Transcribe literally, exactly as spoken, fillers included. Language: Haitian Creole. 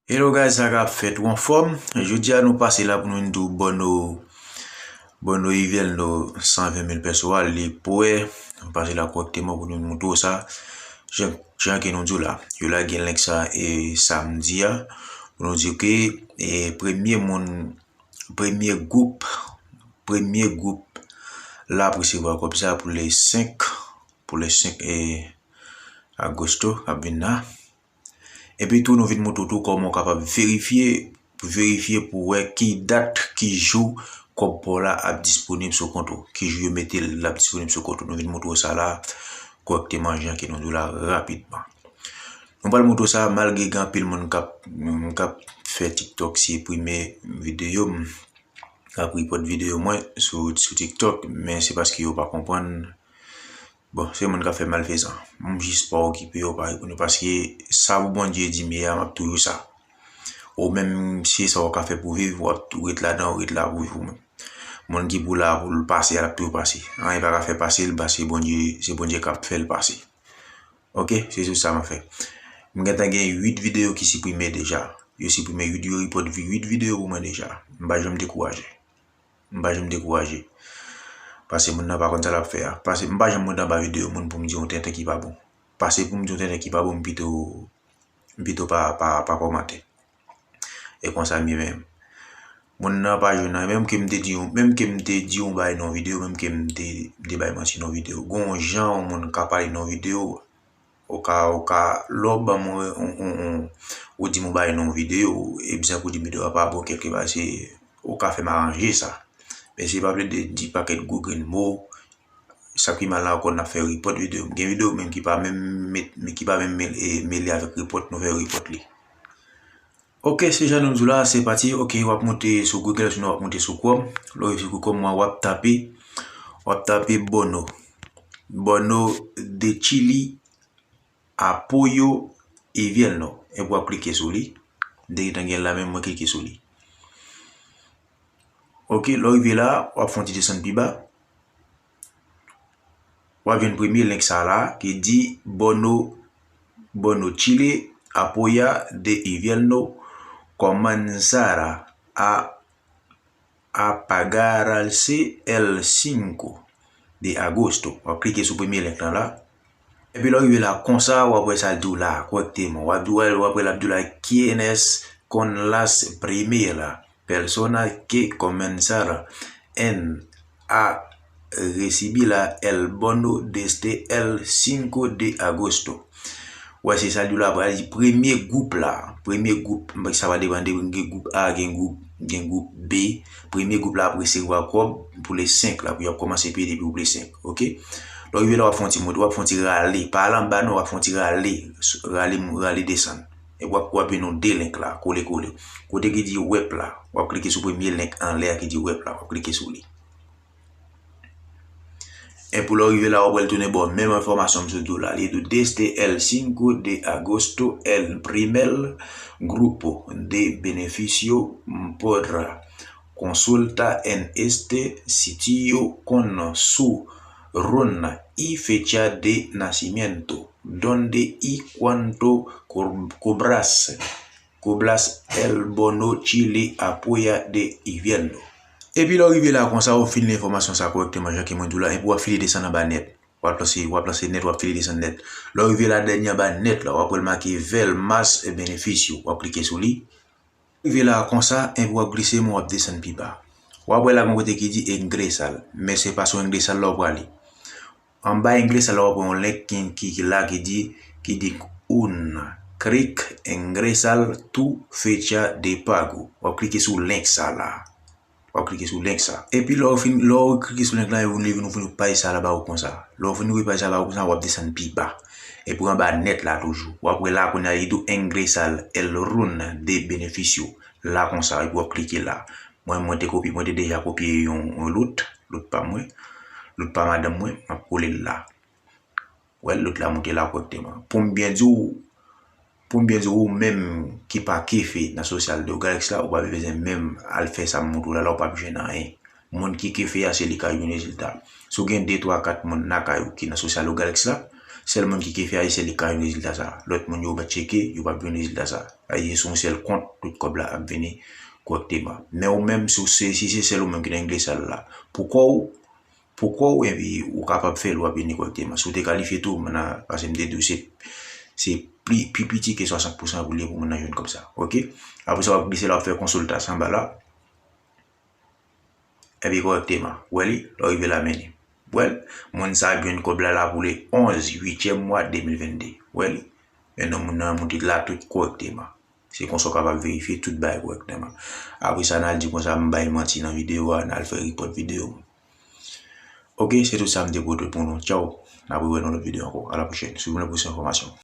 Hello guys, sa k ap fèt, ou anfòm? Jodi a nou pase la pou nou vin di w bòno, bòno Ivyèlno san ven mil pèso a, li prè. Nou pase la kòrèkteman pou nou montre w sa. Jan, jan ke nou di w la, yo lage link sa e samdi a, pou nou di w ke e premye moun, premye gwoup, premye gwoup la ap resevwa kòb sa pou le senk, pou le senk e agosto k ap vin la. Epi tou nou vin montre w tou kòman w kapab verifye, verifye pou wè ki dat, ki jou kòb pa w la ap disponib sou kont ou, ki jou yo mete l ap disponib sou kont ou. Nou vin montre w sa la kòrèkteman jan ke nou di w la rapidman. Nou pral montre w sa malgre gen anpil moun k ap, k ap fè TikTok siprime videyo m, k ap repòt videyo mwen sou, sou TikTok, men se paske yo pa konprann. Bon, se moun k ap fè malfezan. M jis pa okipe yo, pa reponn yo, paske sa pou Bondye di m ye a, m ap toujou sa. Ou menm, se sa w ka fè pou viv, w ap tou ret ladan, w ret la pou viv ou menm. Moun ki pou la pou l pase a, l ap toujou pase. Anyen pa ka fè pase l, paske Bondye, se Bondye k ap fè l pase. Oke, se sou sa m ap fè. M gentan gen uit videyo ki siprime deja. Yo siprime uit, yo repòt vi-, uit videyo pou mwen deja. M pa janm dekouraje. M pa janm dekouraje. Paske moun nan pa konn sa l ap fè a. Paske m pa janm monte anba videyo moun pou m di yon tenten ki pa bon. Paske pou m di yon tenten ki pa bon, m pito, m pito pa, pa, pa kòmante. E konsa m ye menm. Moun nan pa jwenn anyen, menm ke m te di yon, menm ke m te di yon bagay nan yon videyo, menm ke m te, m te bay manti nan yon videyo. Gon jan yon moun ka pale nan yon videyo, ou ka, ou ka, lè w ban mwen, on, on, on, ou di m yon bagay nan yon videyo, egzanp, ou di m videyo a pa bon kèlke bagay, se, ou ka fè m aranje sa. Men se pa vle di, di pakèt gwo grenn mo, sa ki mal la ankò, n ap fè repòt videyo. Gen videyo menm ki pa menm met, ki pa menm mel-, e, mele avèk repòt, nou fè repòt li. Oke, se jan nou di w la, se pati. Oke, w ap monte sou Google, sinon w ap monte sou Chrome. Lè w rive sou Chrome, w ap tape, w ap tape Bono. Bono de Chile, Apoyo Ivyèlno. Epi w ap klike sou li. M te gentan gen l la, men mwen klike sou li. Oke, lè w rive la, w ap fè yon ti desann pi ba. W ap jwenn premye link sa la ki di Bono, Bono Chile, Apoya de Ivyèlno, Comenzará a, a pagarse el cinco de agosto. W ap klike sou premye link lan la. Epi lè w rive la konsa, w ap wè sa l di w la, kòrèkteman. W ap, w ap wè l ap di w la, quienes con las primeras personas que comenzarán a recibir el bono desde el cinco de agosto. Wè, se sa l di w la, pral di premye gwoup la, premye gwoup, sa va depann de, gen gwoup A, gen gwoup, gen gwoup B. Premye gwoup la ap resevwa kòb pou le senk la, pou y ap kòmanse peye depi pou le senk, oke? Lè w rive la, w ap fè yon ti mot, w ap fè yon ti rale, pa al anba non, w ap fè yon ti rale, rale, rale desann. Epi w ap, w ap jwenn yon de link la, kole kole. Kote ki di web la, w ap klike sou premye link anlè a ki di web la, w ap klike sou li. Epi lè w rive la, w ap wè l tounen ba w menm enfòmasyon m sot di w la. Li di w, desde el cinco de agosto, el primer grupo de beneficio podrá consultar en este sitio con su RUN y fecha de nacimiento, donde y cuánto co-, cobras, cobras el bono Chile Apoya de Ivyèlno. Epi lè w rive la konsa, w fin li enfòmasyon sa kòrèkteman, jan ke mwen di w la, epi w ap file desann anba nèt. W ap lanse, w ap lanse nèt, w ap file desann nèt. Lè w rive la dènye anba nèt la, w ap wè l make ver más beneficio. W ap klike sou li. Rive la konsa, epi w ap glise men w ap desann pi ba. W ap wè la gen yon kote ki di ingresar, men se pa sou ingresar la w prale. Anba ingresar la w ap wè yon link ki, ki, ki la ki di, ki di un clic ingresar tu fecha de pago. W ap klike sou link sa la. W ap klike sou link sa. Epi lè w fin, lè w klike sou link la, li vin ouvri paj sa la ba ou konsa. Lè w fin ouvri paj sa ba ou konsa, w ap desann pi ba. Epi anba nèt la toujou. W ap wè la kounye a li di w ingresar el RUN de beneficio. La konsa, epi w ap klike la. Mwen, mwen te kopye, mwen te deja kopye yon, yon loot, loot pa mwen, loot pa madanm mwen, m ap kole l la. Wè, loot la moute la kòrèkteman. Pou m byen di w, pou m byen di w, ou menm ki pa kefe nan sosyal de Galaxy la, ou pa bezwen menm al fè sa m montre w la, la ou p ap jwenn anyen. Moun ki kefe a, se li k ap jwenn rezilta. Si w gen de, twa, kat moun lakay ou ki nan sosyal de Galaxy la, Sèl moun ki ke fè a, se li k ka jwenn rezilta sa. Lòt moun yo mèt tcheke, yo p ap jwenn rezilta sa. Sa vle di se yon sèl kont, tout kòb la ap vini kòrèkteman. Men ou menm, si w se, si se sèl ou menm ki nan englèsal la, pou kò w, pou kò w, epi ou kapab fè l, w ap vini kòrèkteman. Si w te kalifye tou, moun nan, paske m te di w se, se pli, pi piti ke swasant pousan pou l ye pou moun nan jwenn kòb sa. Oke? Apre sa, w ap glise la, w ap fè konsoltasyon anba la. Epi kòrèkteman. Wè li, lè w rive la, men li. Wè l, moun sa ap jwenn kòb la la pou le onz, uityèm mwa de mil venn de. Wè li. Men non moun nan moute la tout kòrèkteman. Se konsa w kapab verifye tout bagay kòrèkteman. Apre sa, n al di konsa m bay manti nan videyo a, n al fè repòt videyo m. Oke, se tout sa m te pote pou nou. Tchaw. N ap rewè nan lòt videyo ankò. A la pwochèn. Swiv nou pou plis enfòmasyon.